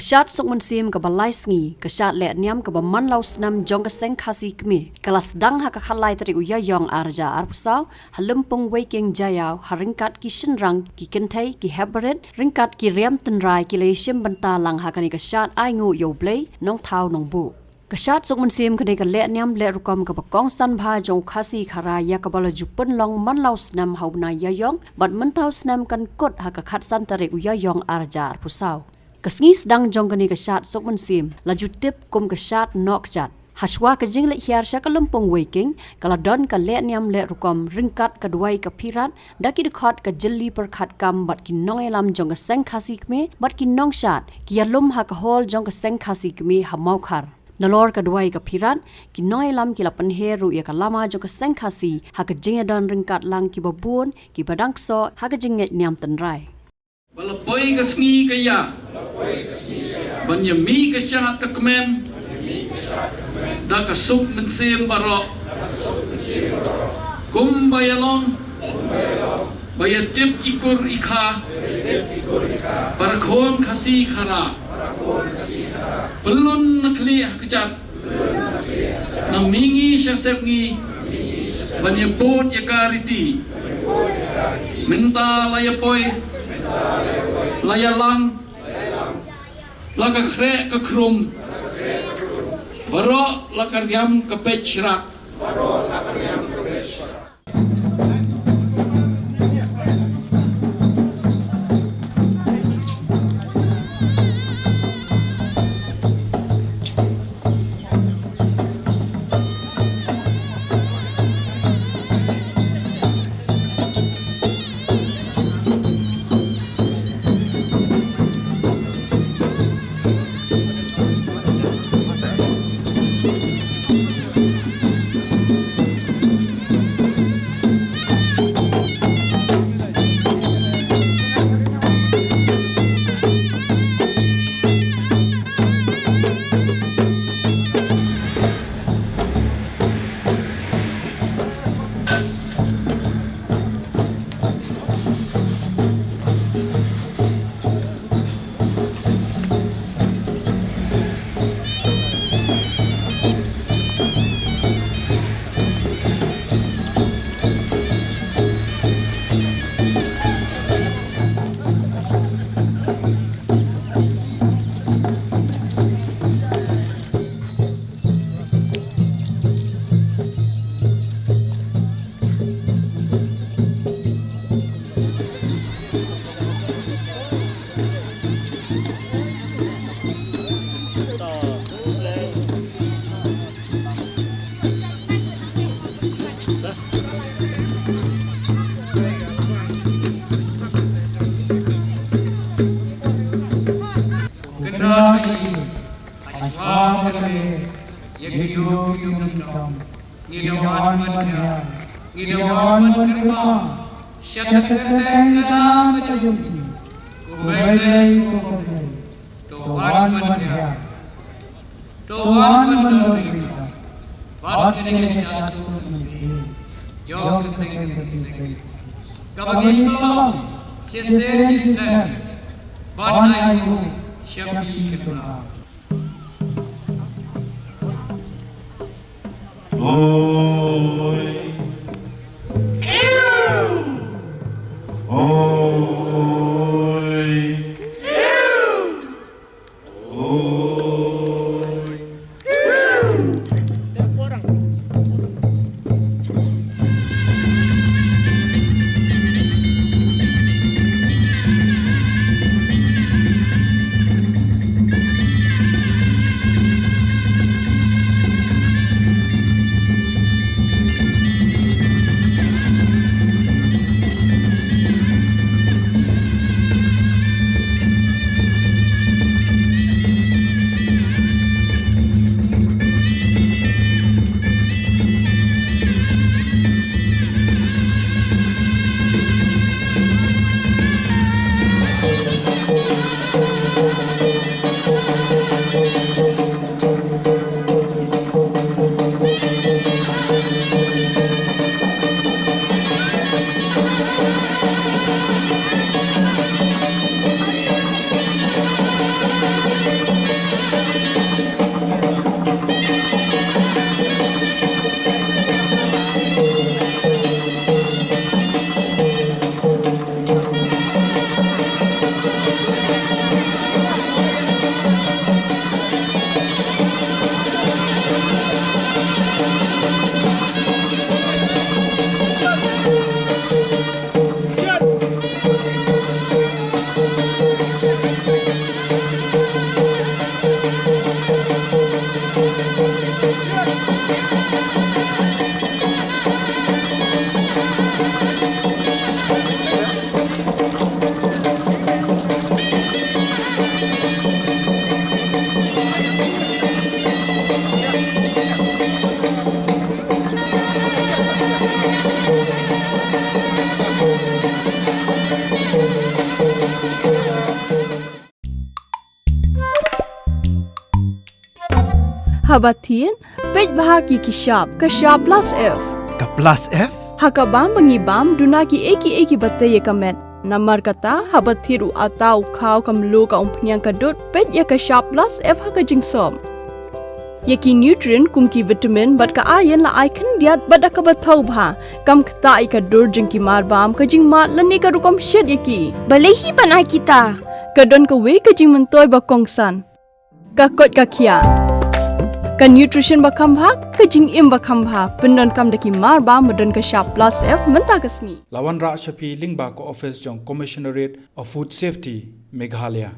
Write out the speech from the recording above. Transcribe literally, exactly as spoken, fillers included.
Ka shad suk mynsiem kaba lai sngi, ka shad leh niam kaba man la u snem jong ka Seng Khasi Kmie, ka la sdang ha ka khatlai tarik u Ïaïong ar hajar arphew saw, ha Lympung Weiking Jaïaw, ha ryngkat ki shynrang, ki kynthei, ki hep barit, ryngkat ki riam tynrai ki la ïashim bynta lang ha kane ka shad ainguh ïa U Blei, Nongthaw Nongbuh. Ka shad suk mynsiem kane ka leh niam leh rukom kaba kongsan bha jong u Khasi Khara ïa kaba la ju pynlong man la u snem ha u bnai Ïaïong, bad mynta u snem kan kut ha ka khatsan tarik u Ïaïong ar hajar arphew saw. Ka sngi sdang jong kane ka shad suk mynsiem la ju tip kum ka shad noh kjat. Hashwa ka jingleit hiar sha ka Lympung Weiking, ka la don ka leh niam leh rukom ryngkat ka duwai ka phirat, da ki dkhot ka jylli pyrkhat kam bad ki nongïalam jong ka Seng Khasi Kmie, bad ki nongshad, ki ïalum ha ka hall jong ka Seng Khasi Kmie ha Mawkhar. Nalor ka duwai ka phirat, ki nongïalam ki la pynher ruh ïa ka lama jong ka Seng Khasi, ha ka jingïadon ryngkat lang kiba bun, kiba dang ksoh, ha ka jingngeit niam tynrai. Ba la poi ka sngi ka ïa. Ban ïa mih ka shad ka kmen. Da ka suk mynsiem baroh. Kumba ïa long. Ba ïa tip i kur i kha. Para khun Khasi Khara. Pynlun na khlieh ha kjat. Na mihngi sha sepngi. Ban ïa bud ïa ka riti. Mynta la ïa poi. La ïa lang. La ka khreh ka khrum. Baroh la ka riam ka peit shrak. Kynrad ïa ki, hashwa ka leh ïa ki doh ki dong. Ngi da wan ban hiar, ngi da wan ban kyrpang sha ka kyrteng ka nam ka jong ki. Ko Blei, ko Blei, to wan ban hiar, to wan ban don ryngkat bad kane ka shad suk mynsiem jong ka Seng Khasi Kmie, kaba ngi pynlong shisien shisnem ban ainguh sha phi kynrad. Oi. Oi. Oi. Ba thied, peit bha ki ki shap, ka shap plus F. Ka plus F? Ha ka bam ba ngi bam, duna ki ei ki ei ki ba tei ïa ka met. Namar kata, haba thied u atta, u khaw, ka mluh, ka umphniang, ka dud, peit ïa ka shap plus F ha ka jingsop. Ïa ki nutrient kum ki vitamin bad ka iron la ai khyndiat bad da kaba thaw bha. Kam ktah ïa ka dur jong ki marbam, ka jingmad lane ka rukom shet ïa ki. Balei hi ban ai kita? Ka don kawei ka jingmyntoi ba kongsan. Ka koit ka khiah. Ka nutrition ba kham bha, ka jingim ba kham bha. Pyndonkam da ki marbam ba don ka shap plus F mynta ka sngi. La wanrah sha phi lyngba ka office jong Commissionerate of Food Safety, Meghalaya.